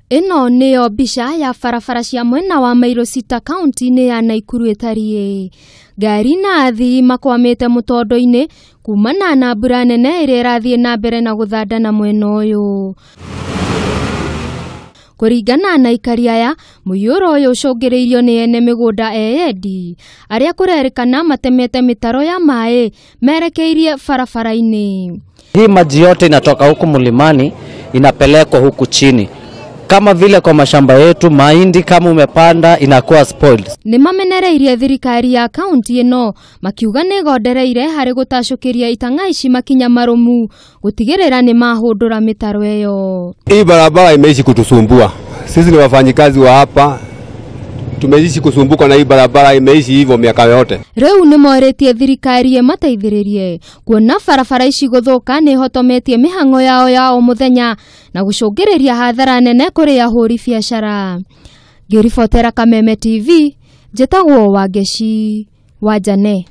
Ĩno nĩyo mbica ya barabara cia mwena wa Mailo Sita kaunti-inĩ ya Naikuru ĩtariĩ. Ngari na athii makwamĩte mũtondo-inĩ kumana na mbura nene ĩrĩa ĩrathiĩ na mbere na gũthandana mwena ũyũ. Kũringana na aikari aya, mũiyũro ũyũ ũcũngĩrĩirio nĩ ene mĩgũnda eyendi arĩa kũrerĩkana matemete mĩtaro ya maĩ merekeirie barabara-inĩ. Hii maji yote inatoka huku mlimani inapelekwa huku chini, kama vile kwa mashamba yetu mahindi kama umepanda inakuwa spoiled. Nĩ mamenereirie thirikari ya kaunti ĩno makiuga nĩ ĩgondereire harĩ gũtacũkĩria itang'a ici makinya marũmu gũtigĩrĩra nĩ mahũndũra mĩtaro ĩyo. Hii barabara imeishi kutusumbua sisi, ni wafanyikazi wa hapa, tumeishi kusumbuka na hii barabara, imeishi hivyo miaka yote. Rĩu nĩ morĩtie thirikari ĩmateithĩrĩrie kuona barabara ici gũthũka nĩ ĩhotometie mĩhang'o yao ya o mũthenya na gũcũngĩrĩria hathara nene kũrĩ ahũri biacara. Ngĩribotera Kameme TV, njĩtagwo Wangeci Wanjane.